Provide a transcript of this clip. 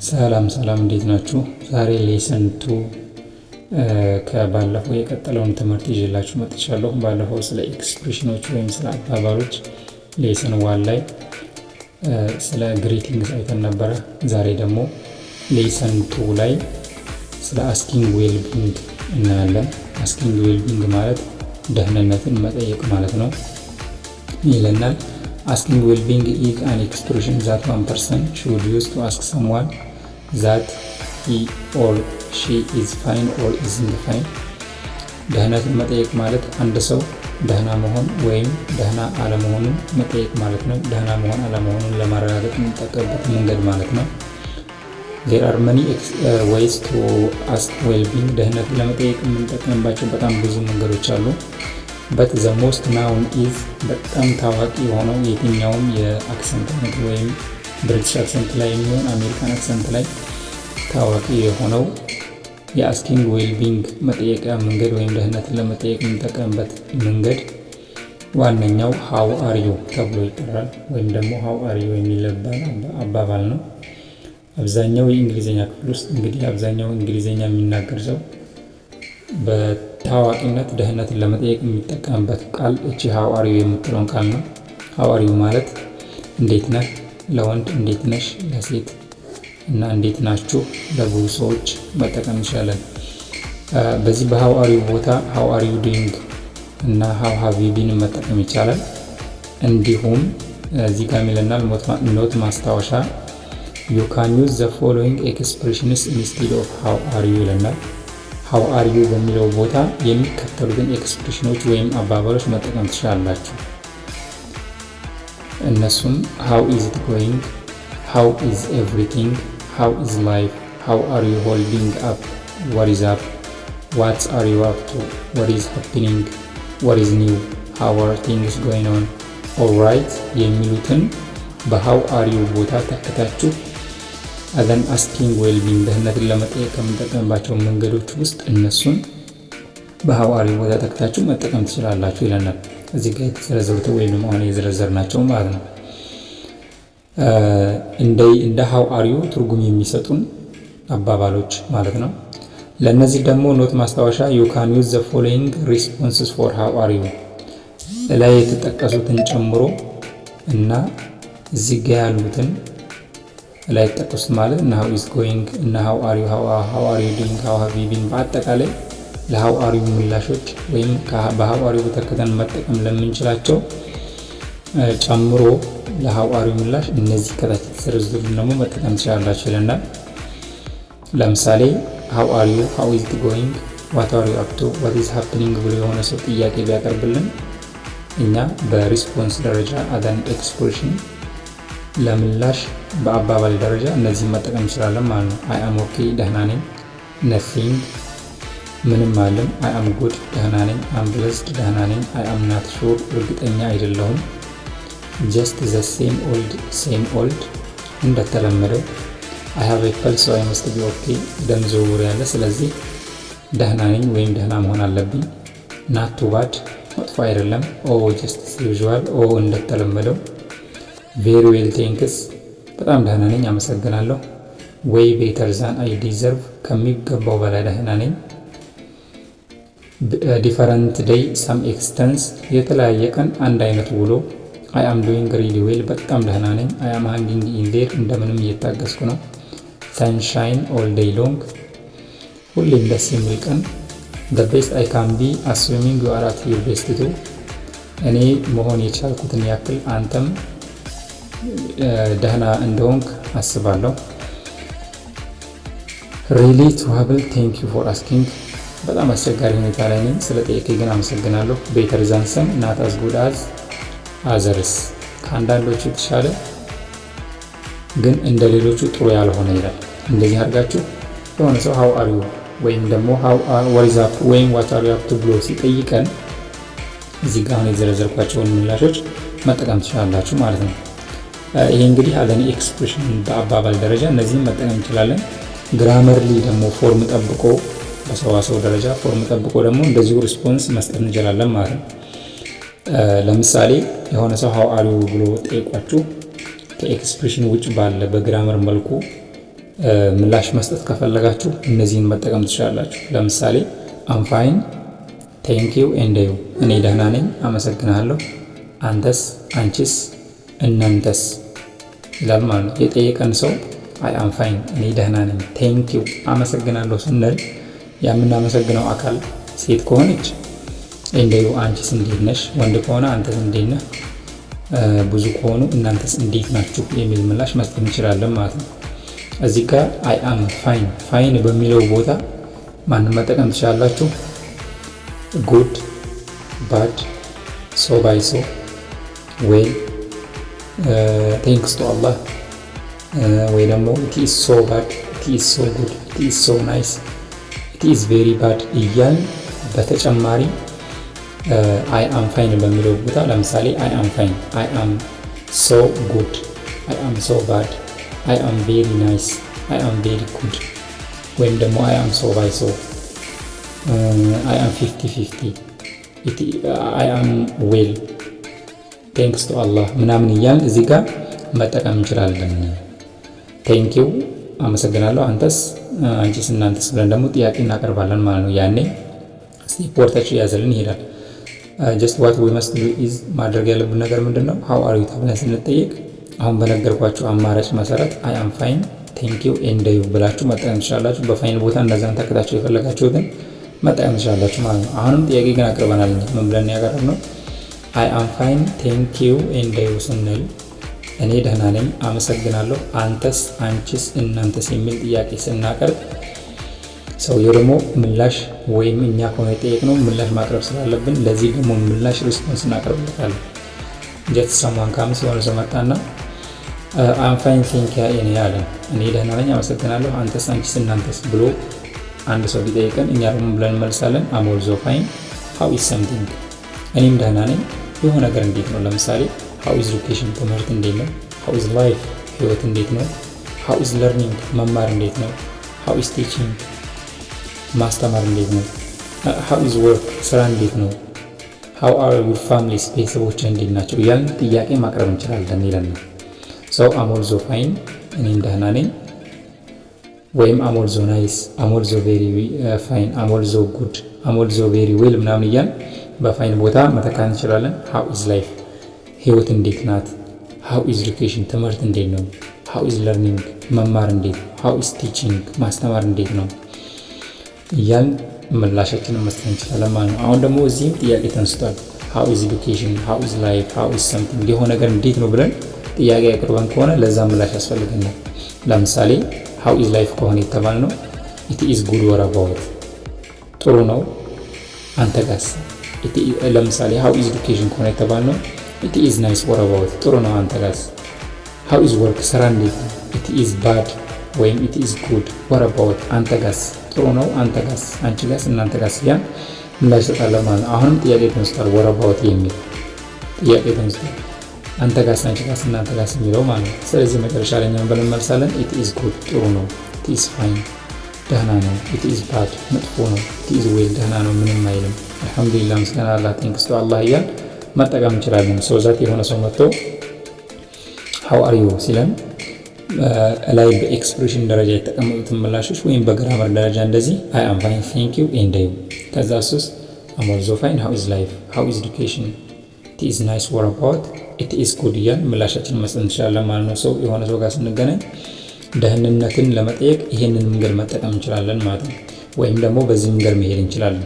ሰላም ሰላም፣ እንዴት ናችሁ? ዛሬ lesson 2 ከባለፈው የቀጠለውን ትምህርት ይዤላችሁ መጥቻለሁ። ባለፈው ስለ expression ኖች ወይም ስለ አባባሎች lesson 1 ላይ ስለ greetings አይተን ነበረ። ዛሬ ደግሞ lesson 2 ላይ ስለ asking well-being እናያለን። Asking well-being ማለት ደህንነትን መጠየቅ ማለት ነው ይለናል። Asking well-being is an expression that one person should use to ask someone that he or she is fine or isn't fine። ደህንነትን መጠየቅ ማለት አንድ ሰው ደህና መሆን ወይም ደህና አለመሆኑን መጠየቅ ማለት ነው። ደህና መሆን አለመሆኑን ለማረጋገጥ የምንጠቀምበት መንገድ ማለት ነው። There are many ways to ask well-being። ደህንነትን ለመጠየቅ የምንጠቀምባቸው በጣም ብዙ መንገዶች አሉ። But the most known is፣ በጣም ታዋቂ የሆነው፣ የትኛውም የ accent አይነት ወይም British accent ላይ የሚሆን American accent ላይ ታዋቂ የሆነው የ asking well-being መጠየቂያ መንገድ ወይም ደህንነትን ለመጠየቅ የምንጠቀምበት መንገድ ዋነኛው "how are you" ተብሎ ይጠራል። ወይም ደግሞ "how are you" የሚባል አባባል ነው። አብዛኛው የእንግሊዝኛ ክፍል ውስጥ እንግዲህ አብዛኛው እንግሊዝኛ የሚናገር ሰው በታዋቂነት ደህንነትን ለመጠየቅ የሚጠቀምበት ቃል እቺ "how are you" የምትለውን ቃል ነው። "How are you" ማለት እንዴት ነህ ለወንድ፣ እንዴት ነሽ ለሴት እና እንዴት ናችሁ ለብዙ ሰዎች መጠቀም እንችላለን። በዚህ በ "how are you" ቦታ "how are you doing" እና "how have you been" መጠቀም ይቻላል። እንዲሁም እዚህ ጋር ይለናል note ማስታወሻ፣ "You can use the following expressions instead of 'how are you'" ይለናል። "How are you" በሚለው ቦታ የሚከተሉትን expression ኖች ወይም አባባሎች መጠቀም ትችላላችሁ። እነሱም "How is it going?", "How is everything?", "How is life?", "How are you holding up?", "What is up?", "What are you up to?", "What is happening?", "What is new?", "How are things going on?", "Alright" የሚሉትን በ "how are you" ቦታ ተክታችሁ as an asking well-being ደህንነትን ለመጠየቅ ከምንጠቀምባቸው መንገዶች ውስጥ እነሱን በ "how are you" ቦታ ተክታችሁ መጠቀም ትችላላችሁ ይለናል። እዚህ ጋር የተዘረዘሩት ወይም ደግሞ አሁን የዘረዘርናቸው ማለት ነው። እንደ "how are you" ትርጉም የሚሰጡን አባባሎች ማለት ነው። ለእነዚህ ደግሞ note ማስታወሻ፣ "You can use the following responses for 'how are you'"፣ ላይ የተጠቀሱትን ጨምሮ እና እዚህ ጋ ያሉትን ላይ የተጠቀሱት ማለት እና "how is going" እና "how are you", "how are you doing", "how have you been"፣ በአጠቃላይ ለ "how are you" ምላሾች ወይም በ "how are you" ተክተን መጠቀም ለምንችላቸው ጨምሮ ለ "how are you" ምላሽ እነዚህ ከታች የተዘረዘሩትን ደግሞ መጠቀም ትችላላችሁ ይለናል። ለምሳሌ "How are you?", "How is it going?", "What are you up to?", "What is happening?" ብሎ የሆነ ሰው ጥያቄ ቢያቀርብልን እኛ በ response ደረጃ as an expression ለምላሽ በአባባል ደረጃ እነዚህን መጠቀም እንችላለን ማለት ነው። I am okay፣ ደህና ነኝ። Nothing፣ ምንም አልልም። I am good፣ ደህና ነኝ። I'm blessed፣ ደህና ነኝ። I am not sure፣ እርግጠኛ አይደለሁም። Just the same old same old፣ እንደተለመደው። I have a pulse, I must be okay፣ ደም ዝውውር ያለ ስለዚህ ደህና ነኝ ወይም ደህና መሆን አለብኝ። Not too bad፣ መጥፎ አይደለም። Oh, just usual፣ ኦ እንደተለመደው። Very well, thanks፣ በጣም ደህና ነኝ፣ አመሰግናለሁ። Way better than I deserve፣ ከሚገባው በላይ ደህና ነኝ። Different day, same existence፣ የተለያየ ቀን አንድ አይነት ውሎ። I am doing really well፣ በጣም ደህና ነኝ። I am hanging in there፣ እንደምንም እየታገስኩ ነው። Sunshine all day long፣ ሁሌም ደስ የሚል ቀን። The best I can be, assuming you are at your best too፣ እኔ መሆን የቻልኩትን ያክል አንተም ደህና እንደሆንክ አስባለሁ። Really terrible, thank you for asking፣ በጣም አስቸጋሪ ሁኔታ ላይ ነኝ፣ ስለጠየቅከኝ ግን አመሰግናለሁ። Better than some, not as good as others፣ ከአንዳንዶቹ የተሻለ ግን እንደ ሌሎቹ ጥሩ ያልሆነ ይላል። እንደዚህ አድርጋችሁ የሆነ ሰው "how are you" ወይም ደግሞ "what is up" ወይም "what are you up to" ብሎ ሲጠይቀን እዚህ ጋር አሁን የዘረዘርኳቸውን ምላሾች መጠቀም ትችላላችሁ ማለት ነው። ይሄ እንግዲህ as an expression በአባባል ደረጃ እነዚህን መጠቀም እንችላለን። Grammarly ደግሞ form ጠብቆ በሰዋሰው ደረጃ form ጠብቆ ደግሞ እንደዚሁ response መስጠት እንችላለን ማለት ነው። ለምሳሌ የሆነ ሰው "how are you" ብሎ ጠይቋችሁ ከ expression ውጭ ባለ በ grammar መልኩ ምላሽ መስጠት ከፈለጋችሁ እነዚህን መጠቀም ትችላላችሁ። ለምሳሌ "I'm fine, thank you, and you?" እኔ ደህና ነኝ፣ አመሰግናለሁ። አንተስ፣ አንቺስ፣ እናንተስ ይላል ማለት ነው። የጠየቀን ሰው "I am fine" እኔ ደህና ነኝ፣ "thank you" አመሰግናለሁ ስንል የምናመሰግነው አካል ሴት ከሆነች "and you" አንቺስ እንዴት ነሽ፣ ወንድ ከሆነ አንተስ እንዴት ነህ፣ ብዙ ከሆኑ እናንተስ እንዴት ናችሁ የሚል ምላሽ መስጠት እንችላለን ማለት ነው። እዚህ ጋር "I am fine"፣ "fine" በሚለው ቦታ ማንን መጠቀም ትችላላችሁ? Good፣ bad፣ so by so፣ well፣ thanks to አላህ ወይ ደግሞ it is so bad፣ it is so good፣ it is so nice፣ it is very bad እያልን በተጨማሪ "I am fine" በሚለው ቦታ ለምሳሌ "I am fine"፣ "I am so good"፣ "I am so bad"፣ "I am very nice"፣ "I am very good" ወይም ደግሞ "I am so by so"፣ "I am 50-50"፣ "I am well, thanks to አላህ" ምናምን እያልን እዚህ ጋር መጠቀም እንችላለን። "Thank you" አመሰግናለሁ፣ አንተስ፣ አንቺስ፣ እናንተስ ብለን ደግሞ ጥያቄ እናቀርባለን ማለት ነው። ያኔ step ወርታች እያዘልን ይሄዳል። Just what we must do is ማድረግ ያለብን ነገር ምንድን ነው? "How are you" ተብለን ስንጠየቅ አሁን በነገርኳችሁ አማራጭ መሰረት "I am fine, thank you, and you?" ብላችሁ መጠቀም ትችላላችሁ። በ "fine" ቦታ እነዛን ተክታችሁ የፈለጋችሁትን መጠቀም ትችላላችሁ ማለት ነው። አሁንም ጥያቄ ግን አቅርበናል። ምን ብለን ያቀረብነው? "I am fine, thank you, and you?" ስንል እኔ ደህና ነኝ አመሰግናለሁ፣ አንተስ፣ አንቺስ፣ እናንተስ የሚል ጥያቄ ስናቀርብ ሰውየው ደግሞ ምላሽ ወይም እኛ ከሆነ የጠየቅነው ምላሽ ማቅረብ ስላለብን ለዚህ ደግሞ ምላሽ response እናቀርብለታለን። Just someone comes፣ የሆነ ሰው መጣና "I'm fine, thank you" እኔ አለን። እኔ ደህና ነኝ አመሰግናለሁ፣ አንተስ፣ አንቺስ፣ እናንተስ ብሎ አንድ ሰው ቢጠይቀን እኛ ደግሞ ብለን እንመልሳለን? "I'm also fine. How is something?" እኔም ደህና ነኝ፣ የሆነ ነገር እንዴት ነው? ለምሳሌ "How is education?" ትምህርት እንዴት ነው? "How is life?" ህይወት እንዴት ነው? "How is learning?" መማር እንዴት ነው? "How is teaching?" ማስተማር እንዴት ነው? "How is work?" ስራ እንዴት ነው? "How are your families?" ቤተሰቦች እንዴት ናቸው? እያልን ጥያቄ ማቅረብ እንችላለን ይለን ነው። So "I'm also fine" እኔም ደህና ነኝ፣ ወይም "I'm also nice"፣ "I'm also very fine"፣ "I'm also good"፣ "I'm also very well" ምናምን እያልን በ "fine" ቦታ መተካት እንችላለን። "How is life?" ህይወት እንዴት ናት? "How is education?" ትምህርት እንዴት ነው? "How is learning?" መማር እንዴት ነው? "How is teaching?" ማስተማር እንዴት ነው? እያልን ምላሻችንን መስጠት እንችላለን ማለት ነው። አሁን ደግሞ እዚህም ጥያቄ ተነስቷል። "How is education?" "How is life?" "How is something?" የሆነ ነገር እንዴት ነው ብለን ጥያቄ አቅርበን ከሆነ ለዛ ምላሽ ያስፈልገናል። ለምሳሌ "How is life" ከሆነ የተባልነው "It is good. What about?" ጥሩ ነው፣ አንተ ጋስ? ለምሳሌ "How is education" ከሆነ የተባልነው "It is nice. What about?" ጥሩ ነው፣ አንተ ጋስ? "How is work?" ስራ እንዴት ነው? "It is bad" ወይም "It is good. What about?" አንተ ጋስ? ጥሩ ነው፣ አንተ ጋስ፣ አንቺ ጋስ፣ እናንተ ጋስ እያልን ምላሽ ይሰጣለን ማለት ነው። አሁንም ጥያቄ ተነስቷል። "What about" የሚል ጥያቄ ተነስቷል። አንተ ጋስ፣ አንቺ ጋስ፣ እናንተ ጋስ የሚለው ማለት ነው። ስለዚህ መጨረሻ ላይ እኛም ብለን እንመልሳለን። "It is good" ጥሩ ነው። "It is fine" ደህና ነው። "It is bad" መጥፎ ነው። "It is well" ደህና ነው፣ ምንም አይልም። አልሐምዱሊላህ ምስጋና አላህ፣ thanks to አላህ እያልን መጠቀም እንችላለን። So that የሆነ ሰው መጥቶ "How are you" ሲለን ላይ በ expression ደረጃ የተቀመጡትን ምላሾች ወይም በ grammar ደረጃ እንደዚህ "I am fine, thank you, and you?" ከዛ እሱስ "I'm also fine. How is life? How is education? It is nice. What about?" "It is good" እያልን ምላሻችንን መስጠት እንችላለን ማለት ነው። ሰው የሆነ ሰው ጋር ስንገናኝ ደህንነትን ለመጠየቅ ይሄንን መንገድ መጠቀም እንችላለን ማለት ነው። ወይም ደግሞ በዚህ መንገድ መሄድ እንችላለን።